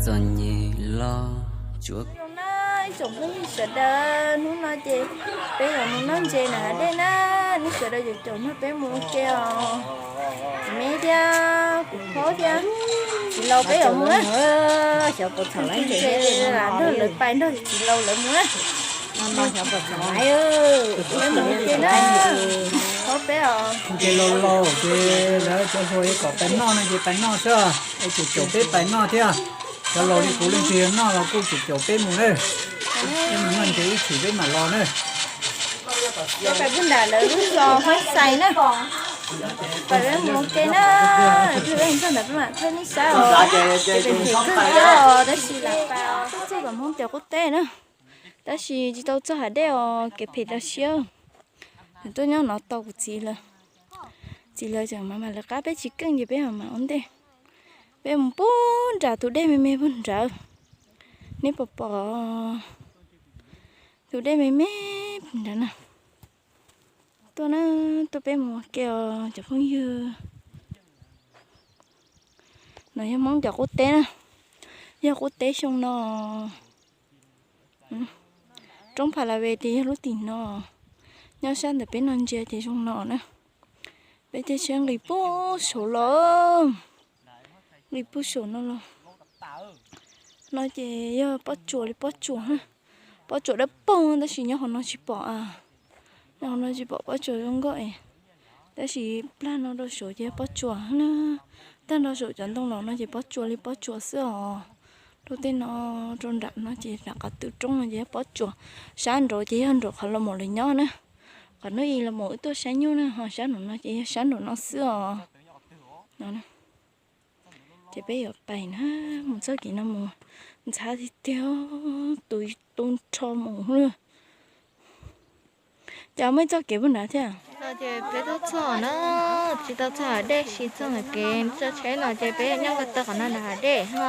Txom nyem los tsuav. Ib tsoom phooj ywg sawv daws, hnub no ces peb yuav mus noj ntses na dej na, nej sawv daws caum caum nrog peb mus ua ke os. Me thiab kuv phob thiab txiv laus peb yuav mus na. Xyov puas txhaum lawv ntses, nrog lawv pais nrog txiv laus lawv mus na. Peb mus ua ke na, phob peb os. Ntses laus laus ces lawv cov hluas yuav kom pais noj no ces pais noj xwb, es caum caum peb pais noj thiab. Cov laus li kuv leej twg yog noj los kuj caum caum peb mus na. Peb mus noj ntses ib chim peb mam los na. Peb pais pug nram lawv lub zos Huab Xais na. Pais peb mus ua ke na, peb mus txog ntawd peb mam thaij nej saib os. Ces pem phem kawg thiab os, tab sis lam pais os, txog tom Hmoob cov qub teb na. Tab sis tsis tau txog hav dej os, kev phem tau siab. Nws tuaj nyob no tau kuv txiv lawv. Txiv lawv tseem mam mam lawv qab, peb tsis keej ces peb mam mam ua ntej. Peb mus pug nram tus dej me me pug nrad. Nej puas pom tus dej me me pug nrad na? Tuaj na, tuaj peb mus ua ke os cov phooj ywg. No yog Hmoob cov qub teb na, yog qub teb xyoo no. Roob Pha La Ve ces yog lub tim no, nyob sab ntawm peb no ntsia ces zoo no na. Peb caij tsheb nqis puag saud los, nqis puag saum no los. No ces yog pob tsuas li pob tsuas, pob tsuas dawb paug tab sis nyob hauv no tsis pom, nyob hauv no tsis pom pob tsuas zoo nkauj es. Tab sis plag no rau saud ces yog pob tsuas na. Tag nrho saum cov ntoo los no ces pob tsuas li pob tsuas xwb os. Rau tej no, rau nram no ces nram qab twg roob no ces yog pob tsuas. Sab nraud ces yog nraum qhov los mus lawv nyob na. Qhov hnub i los mus wb tuaj saib nyuj na, ho sab nraum no ces yog sab nraum no xwb os. Ces peb yuav pais na, mus txoj kev no mus ntxhab tiag tiag, tus tu nrho mus lawm. Cas muaj ib txoj kev puag nrad thiab. Ces peb tuaj txog na, tsis tau txog hav dej, tsis txog kev tso tsheb no ces peb nyob ko taw qhov no nram hav dej ho.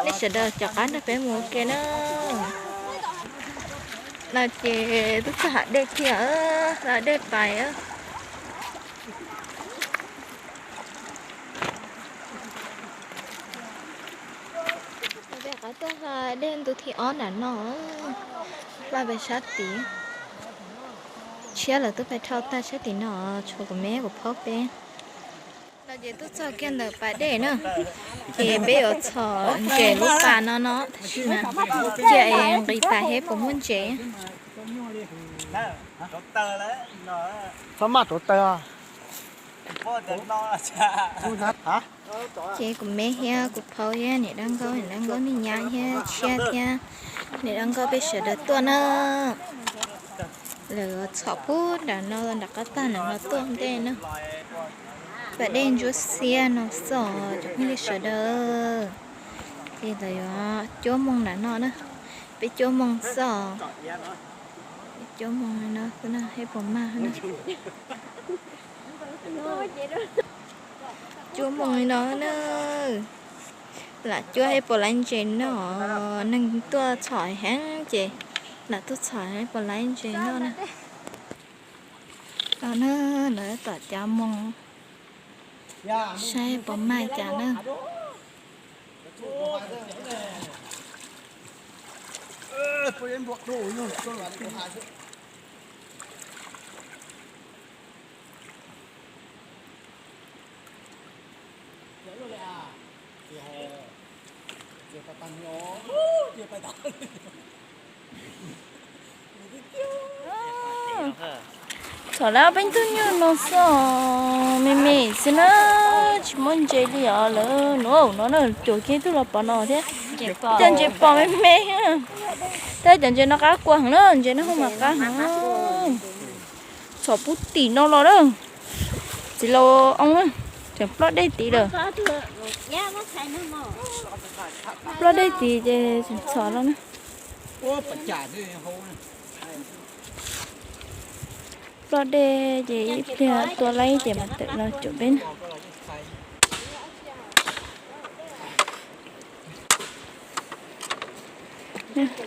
Nej sawv daws caum qab nrog peb mus ua ke na. No ces twb txog hav dej thiab, hav dej pais. Peb qhov tuaj hla dej ntu thib ob nram no, hla pem sab tid. Tshiab lawv twb pais dhau tag sab tim no, tshuav kuv me kuv phob peb. No ces twb txog kiag ntawm pas dej na, ces peb yuav txhom ntses lub pas no no, tab sis mas cia es nqis pas seb puas muaj ntses. Txhob maj rauv taws. Ces kuv me thiab kuv phob thiab niam dab nkauj, niam dab nkauj niag nyab thiab tshiab thiab niam dab nkauj peb sawv daws tuaj na. Lawv txhom pub nram no nram qab tag nram no tuaj ntej na. Pas dej ntsuab xiab no xwb os cov phooj ywg sawv daws. Ces lawv yuav cuab moo nram no na. Peb cuab moo xwb os. Peb cuab moo li no xwb na, seb puas mag na. Cuab moo li no na. Lam cuab seb puas laiv ntses noj. Neeg tuaj txhom heev ces lam tuaj txhom seb puas laiv ntses noj na. No na, lawv tom cav moo saib puas mag cas na. Txhom lawm peb tug nyuj no xwb, me me xwb na, tsis muaj ntses li os lawm. Nuav no na, cuam kiag tug los pov no thiab, cov ntses pom me me. Tab cov ntses no qab kua heev na, ntses no mas qab heev. Txhom pub tim no los na, txiv laus oo na, tseem ploj dej tid lawm. Ploj dej tid ces tseem txhom no na. Ploj dej ces ib pliag tua laib ces mam tawm los cuam peb na.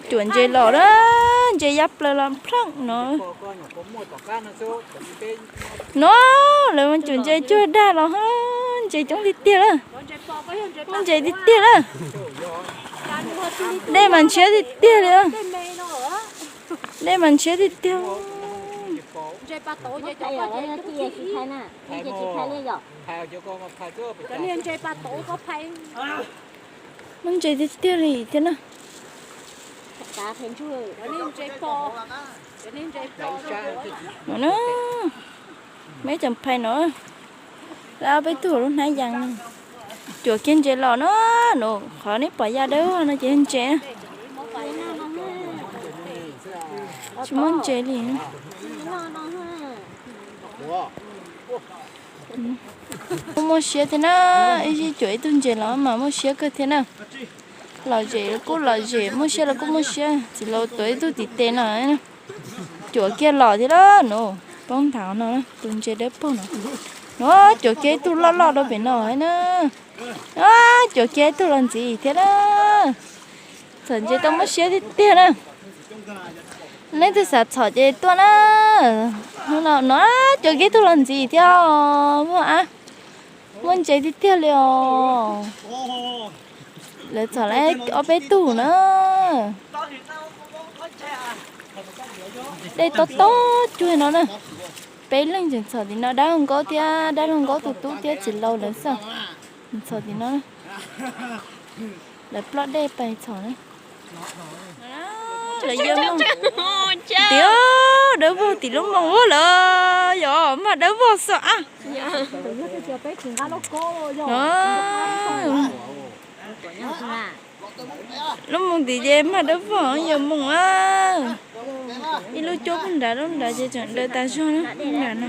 Cuam ntses los na, ntses ya plaws los plheej no. No, lawv mas cuam ntses cuag dag los hab. Ntses coob tiag tiag lawm. Muaj ntses tiag tiag lawm. Dej mas ntshiab tiag tiag li. Dej mas ntshiab tiag tiag. Muaj ntses tiag tiag li thiab na. No na, meb cov phais no, lawv ob peb tug lub hnab yas no, cuam kiag ntses los no, no qhov nej pom ya dawb no ces ntses, tsis muaj ntses li. Muaj siab thiab na, ib sij cuam ib tug ntses los mas muaj siab kawg thiab na. Lom zem los kuj lom zem, muaj siab los kuj muaj siab. Txiv laus tuav ib tug tim tes no, cuam kiag los thiab lawm no, poob nthav no, tus ntses dawb paug no. No, cuam kiag ib tug loj loj rau pem no na. Cuam kiag ib tug los ntxiv thiab na. Txhom ntses tau muaj siab tiag tiag na. Leej twg xav txhom ces tuaj na. No, cuam kiag ib tug los ntxiv thiab, muaj ab, muaj ntses tiag tiag li os. Lawv txhom lawm ob peb tug na. Dej tob tob cuag no na. Peb leeg tseem txhom tim no, dab laug Nkaub thiab, dab laug Nkaub tus tub thiab txiv laus lawv xwb. Txhom tim no, lawv ploj dej pais txhom na. Tias dawb vog tim lub moos ua lawm, yog mag dawb vog xwb ab. Lub moos tim ces mag dawb vog yawg moos a. Ib lub cuab pug nrad, lub nrad ces tseem daws tas zog na, nram no,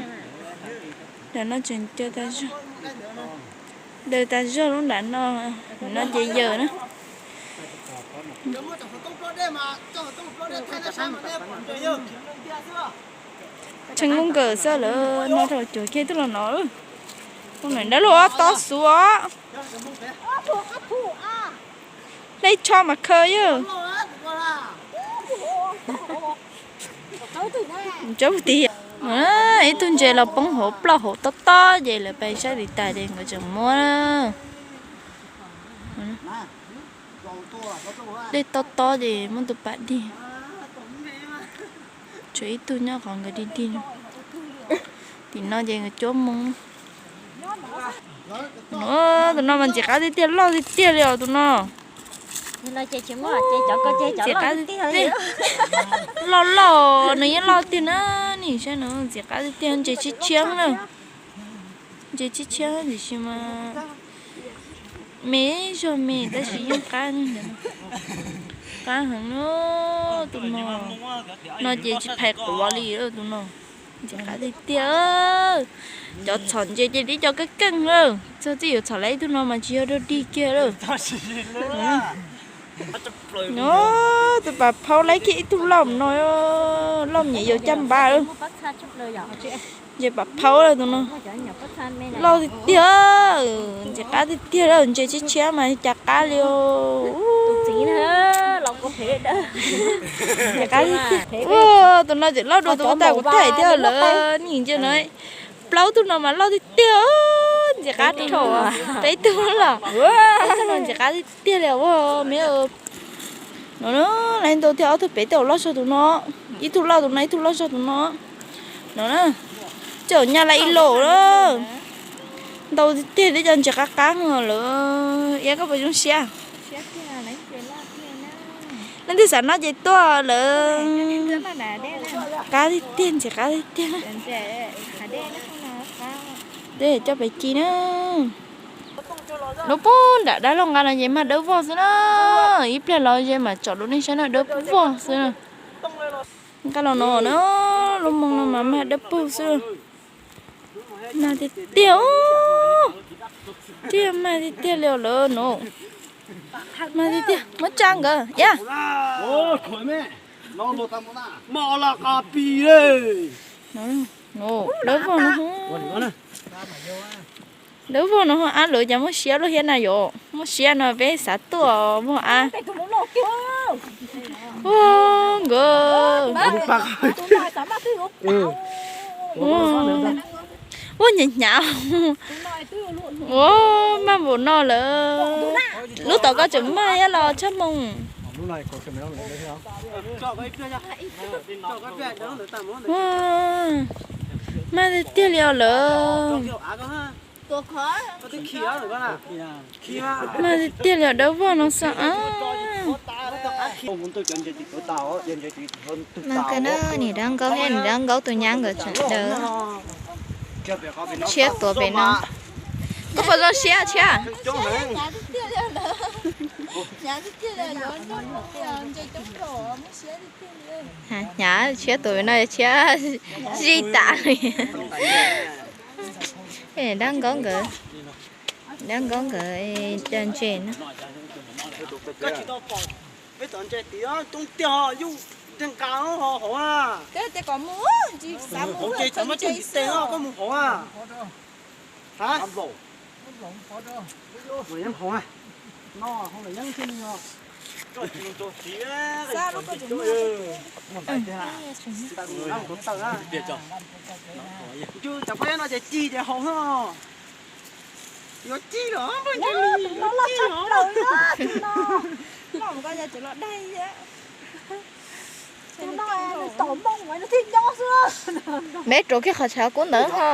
nram no tseem caw tas zog. Daws tas zog lub nram no, no ces yawg na. Tshee nkauj nkawm xwb lawm no, rau cuam kiag ib tug los no. Tus no dawb luaj tob xuv os. Hleb tsho mas khaws yawg. Ib tug ntses los poob hauv ploj hauv tob tob ces lawv pais saib tiv tas ces nkawd tseem muab. Dej tob tob ces muab tus pam dig. Tshuav ib tug nyob qhov nkawd dig dig. Tim no ces nkawd cuab moo. Tus no mas ntxim qab tiag tiag, loj tiag tiag li os tus no. Ntxim qab tiag, loj loj, nws yeej loj tiag na, nim saib no ntxim qab tiag tiag, ntses tshiab tshiab na. Ntses tshiab tshiab tiam sis mas me zog me tab sis yeej qab, qab heev na. Tus no, no ces tsis phais quav li tus no. Ntxim qab tiag tiag. Cov txhom ntses ces tib co keej keej lawm, txog txij yuav txhom lawm ib tug no mas tsis yog dog dig kiag lawm. No, tus pas phaub laib kiag ib tug loj no, loj nyem yau caj npab lawm. Ntses pas phaub lawm tus no. Loj tiag tiag, ntxim qab tiag tiag lawm, ntses tshiab tshiab mas cas qab li os. Ntxim qab tiag tiag. Ua, tus no tseem loj dua tus ua tas kuv thaij thiab lawm, nim ntsia no. Plaub tug no mas loj tiag tiag, ntxim qab dhau. Peb tug los, peb tug no ntxim qab tiag tiag li ua me. No, lawv ntau thiab, ob tug pem tej zaum loj zog tus no, ib tug loj tus no, ib tug loj zog tus no. No na, tej zaum nyaj lawm ib los na. Ntau tiag tiag, cov ntses qab qab lawm. Iab koj puas zoo siab? Leej twg xav noj ces tuaj lawm. Qab tiag tiag, ntses qab tiag tiag. Coj pem ci na. Lub pug nram dab laug nqa no ces mag dawb vog xwb na. Ib pliag los ze mam tsom rau nej saib na, dawb vog xwb na. Nqa los no na, lub moo no mas mag dawb paug xwb. Mag tiag tiag, tiag mag tiag tiag li lawm no. Mag tiag tiag, muab tsa nkawd ya. Dawb vog no, dawb vog no ho ab lawv cas muaj siab luaj thiab na yom. Muaj siab no peb xav tuaj vog ab. Ua nkawd. Ua hnyav hnyav. Ua, maj npaum no lawm. Lub tom koj tseem maj ib los tshaj hmoo. Ua, maj tiag tiag li os lawm. Maj tiag tiag li os, dawb vog no xwb. Mas kawg na, niam dab nkaub thiab niam dab nkaub tus nyab nkawd tseem daws. Tshiab tuav pem no. Koj puas zoo siab Tshiab? Hnyav, Tshiab tuav pem no Tshiab zij tas li. Dab nkaub nkawd, dab nkaub nkawd da ntses na. Peb tom ntses tim coob tiag, yus nqa hauv na. Koj mus hauv a. Yeeb hauv a. Yus cov peb no ces ci ces haus no. Yuav ci los, yuav ci los. Peb rau kiag qhov tshav kub ntawd ho.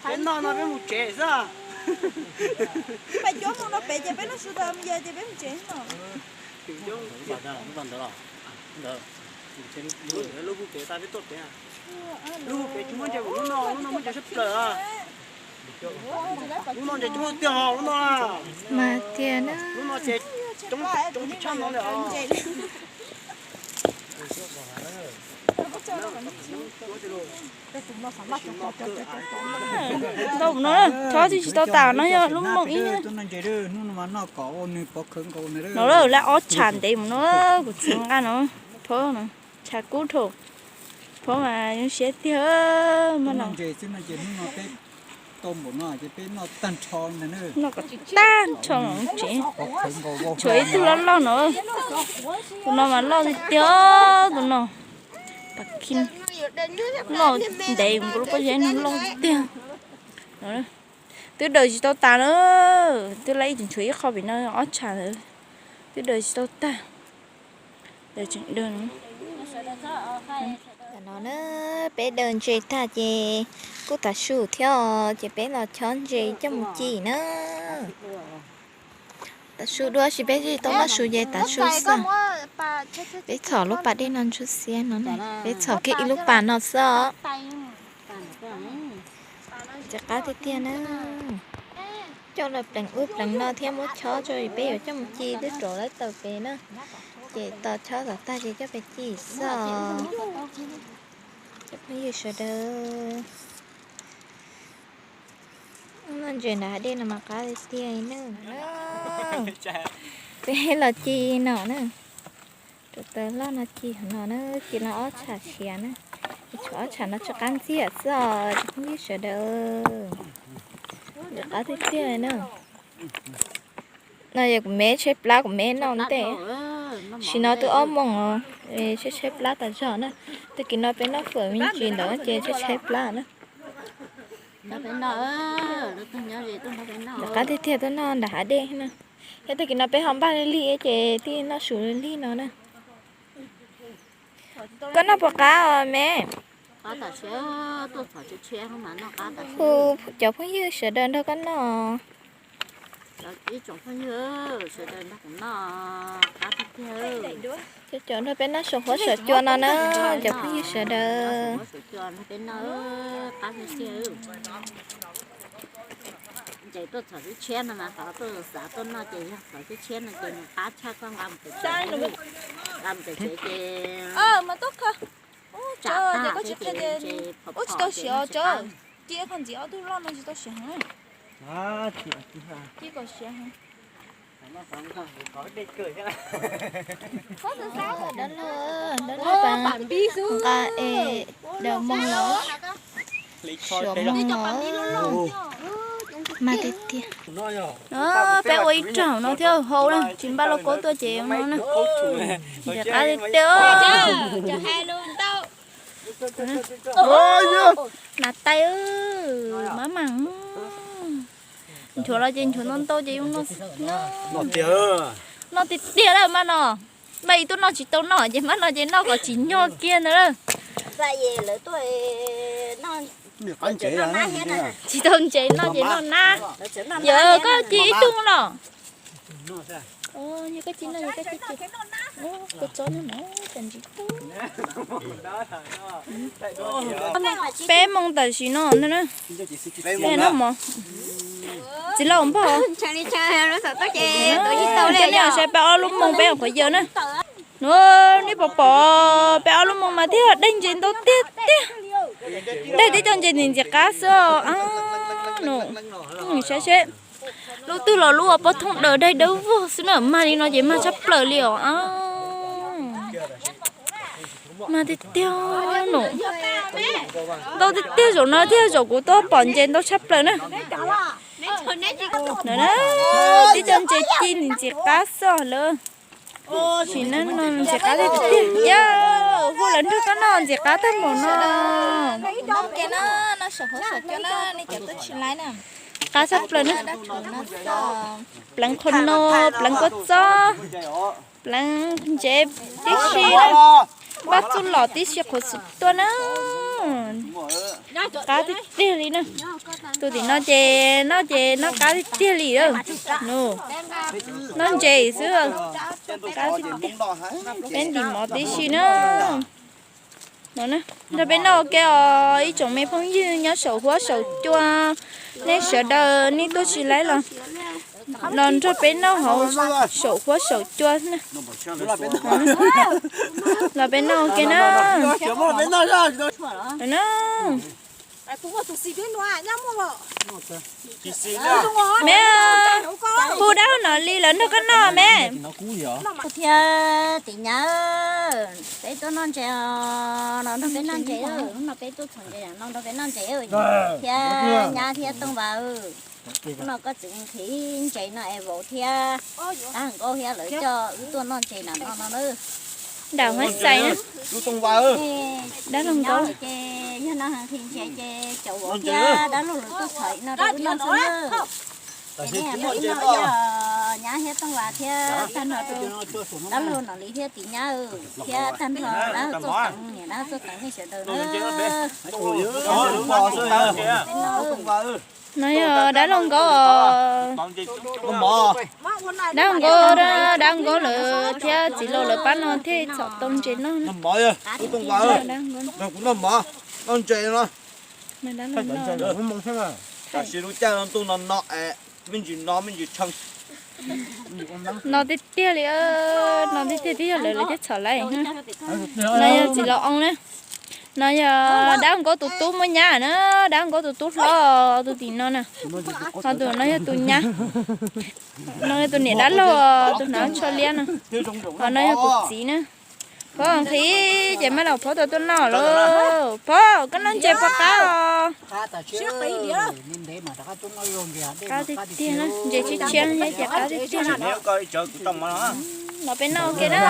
Peb noj no peb mus tsev xwb. Peb cuab mus no pem ces peb noj su tas yog ces peb mus tsev no. Lub hu pem tas peb tuaj pem. Lub hu pem tsis muaj ntses, lub no, lub no muaj ntses sab plaws. Lub no ntses coob tiag, lub no. Mas tiag na. Lub no ces coob tsis tshaj no li os. Ntau no, chob twb tsis tau tas no yog lub mooj ib. No lawm lab ob tsham ntev mus no, kuv txiv nqa no, phab no, tshav kub dhau, phab mas zoo siab tiag mas no. Noj kom tag nrho tsev, tshuav ib tug loj loj no, tus no mas loj tiag tiag, tus no, loj ntev nkaus lub pob zeb no loj tiag. Twb daws tsis tau tas na, twb lab ib tseem tshuav ib qho pem no ob tsham ntawd, twb daws tsis tau tag. Daws tseem daws no. Tam no na, peb daws ntses tag ces kuj tav su thiab os, ces peb los chob ntses coj mus ci na. Tav su dua sis peb tsis tau noj su ces tav su xwb. Peb txhom lub pas dej no ntsuab xiab no, peb txhom kiag ib lub pas no xwb os. Ces qab tiag tiag na. Coj los pleev ub pleev no thiab muab chob tso, peb yuav coj mus ci twb rov lawm taws pem na. Ces tos chob tom tag ces coj pem ci xwb os. Cov phooj ywg sawv daws, noj ntses nram hav dej no mas qab tiag tiag na. Peb los ci no na. Rau taws loj no ci no na, ci no ob tsham siav na. Tshuav ob tsham no tsis qab ntxiag xwb os cov phooj ywg sawv daws. Nws qab tiag tiag na. No yog kuv me tshaib plab kuv me noj ntej. Sim no twb ob moos os, tshaib tshaib plab tas zog na. Tag kis no peb noj fawm me ntsis ntawd ces tshaib tshaib plab na. Nws qab tiag tiag tuaj noj nram hav dej na. Thiab tag kis no peb ho npaj lig lig ces thiaj noj su lig lig no na. Koj noj puas qab os me? Hu cov phooj ywg sawv daws nrog koj noj. Cov nrog peb noj saum huab saum cua no na, cov phooj ywg sawv daws. Ces tuaj txhom xwb tshiab no mas qhov tuaj xav tuaj noj ces yog txhom xwb tshiab no ces nws qab tshaj koj nqa mus pem tsev, nqa mus pem tsev ces tsam tag ces ub tsis tau siav os cov. Ci qhov ntxiv ob tug loj no tsis tau siav heev. Ci kom siav heev. Dab laug, dab laug pas nqa es daws moog los, suav moog los. Mas tiag tiag. No, peb ua ib raug no thiab hau na, tsis npaj lauj kaub tuaj ces no na. Ntxim qab tiag tiag. Nas tais, mab mam. Nchuav los ces nchuav ntau ntau ces yeej noj, noj tiag tiag lawm mab no. Maj ib tug noj tsis tau noj ces mab no ces noj kom tsis nyog kiag ntawd lawm. Tsis tau ntses noj ces noj nab. Yog koj ci ib tug los. Yog koj ci no yog koj ci, kua txob nyob no tas ntsis tub. Peb moos tam sim no ntag na. Noj mov. Txiv laus npog. Cov nej os, saib peb ob lub moos peb qhuav yawg na. Nej pom pom peb ob lub moos mas thiaj daig ntses ntau tiag tiag. Daig tib co ntses ntxim ntxim qab xwb os. Saib seb, lub twg los lub pob thooj daws daig dawb vog xwb na, mag li no ces mag tshaj plaws li os. Mag tiag tiag no. Ntau tiag tiag, zaum no thiaj zaum kuv tuaj pom ntses ntau tshaj plaws na. Tib co ntses ci ntxim ntxim qab xwb lawm. Sim neej no ntxim qab tiag tiag. Yog hu lawv nrog koj noj ntxim qab tag npaum no. Qab tshaj plaws na. Pleev qhua no, pleev kua txob, pleev ntses tib si, npaj txuj lom tib si qhuav xub tuaj na. Qab tiag tiag li na. Tus tim no ces noj ces noj qab tiag tiag li. Noj ntses xwb. Qab tiag tiag. Peb ntim mov tib si na. Nrog peb noj ua ke os ib tsoom me phooj ywg nyob saum huab saum cua, nej sawv daws nej tuaj tsis laib los los nrog peb noj hauv saum huab saum cua na. Los peb noj ua ke na. Me, hu dab no li lawv nrog koj noj me. Thiab tim nyab, peb tuaj noj ntses no nrog peb noj ntses, no peb tuaj txhom ntses no nrog peb noj ntses thiab nyab thiab Tooj Vas. Hnub no koj txiv nqhis ntses no es vauv thiab dab laug Nkaub thiab lawv coj wb tuaj noj ntses na no no na. Dab laug Nkaub, dab laug Nkaub ces yog no nqhis ntses ces caum vauv thiab dab laug lawv tuaj txhom no rau wb noj xwb na. Ces nej ib no ib nyab thiab Tooj Vas thiab tag nrho dab laug Nom Lis thiab tim nyab thiab tag nrho dab laug Txooj Teev, niam dab laug Txooj Teev nej sawv daws na. No yog dab laug Nkaub os. Dab laug Nkaub, dab laug Nkaub lawv thiab txiv laus lawv pab no thiaj txhom tau ntses noj. Tam sim lub caij ntuj no no es me ntsis no me ntsis tshee. No tiag tiag li, no tiag tiag twb yog lawv lawv coj txhom lawm. No yog txiv laus oo na. No yog dab laug Nkaub tus tub muaj nyab na, dab laug Nkaub tus tub hlob tus tim no na. Ho tus no yog tus nyab. No yog tus niam dab laug, tus hnav tsho liab no. Ho no yog kuv txiv na. Phauj nqhis ces maj los phauj tau tuaj noj lauj. Phauj koj noj ntses puas qab os? Qab tiag tiag, ntses tshiab tshiab ces qab tiag tiag. Los peb noj ua ke na.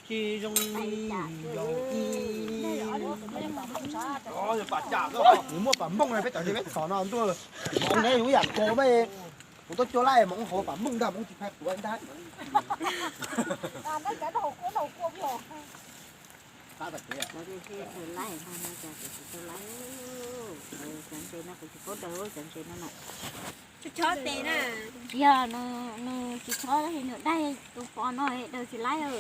Tsis zoo li yog ib, nws muaj pam npooj na, peb cov peb txhom no ntuj, neb yus yam kos, kuv tuaj cua laij mas hauv pam npooj ntag mas tsis phais quav ntag. Yog nws tsis chob, nws daig tus pov no daws tsis laib.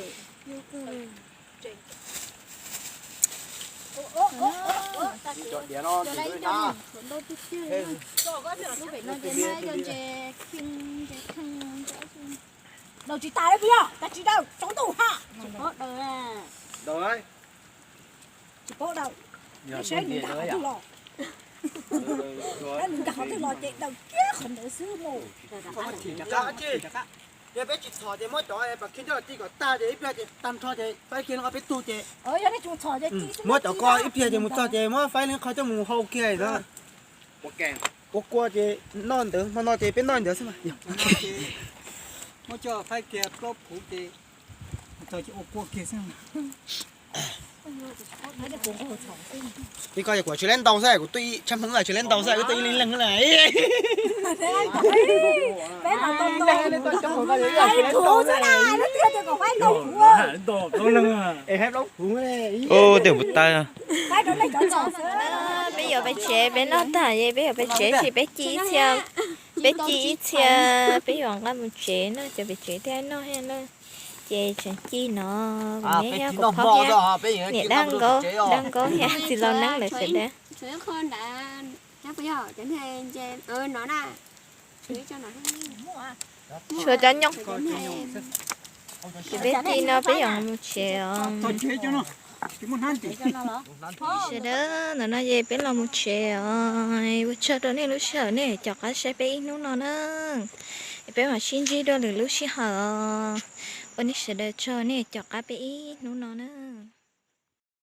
Daws tsis tas li puas yog? Tas tsis daws, tsaus ntuj ha. Tsis paub daws, nej saib nws nkag qhov twg los. Nws nkag qhov twg los ces daws kiag qhov ntawd xwb mus. Yog peb tsis txhom ces muab cov pas khib nroj ti kom tag ces ib pliag ces tag nrho ces faib kiag li qhov peb tug ces muab cov ko ib pliag ces mus txog ces muab faib li qhov coj mus hau kiag na. Ua kua ces noj ntawd, hmo no ces peb noj ntawd xwb mas. Muab coj faib kiag plaub phuv ces mus txog ces ua kua kiag xwb. Ib ko kuv tsis leb ntau xwb, kuv tuaj tshaj hmoov tsis leb ntau xwb, wb tuaj ib leeg leeg na. Ua tej puv tas. Peb yuav peb tsev peb noj tag ces peb yuav peb tsev ces peb ci ib txhia, peb ci ib txhia, peb yuav nqa mus tsev no, cov pem tsev thiaj noj thiab na. Ces tseem ci no, kuv niam thiab kuv phob thiab, niam dab nkaub, dab nkaub thiab txiv laus neeb lawv sawv daws. Tshuav cov nyob. Ces peb ci no peb yuav mus tsev os. Sawv daws, ntawm no ces peb los mus tsev os. Ua tsaug rau nej lub sij hawm nej caum qab saib peb ib hnub no na. Peb mam sib ntsib dua lwm lub sij hawm os. Ua nej sawv daws tsaug nej caum qab peb ib hnub no na.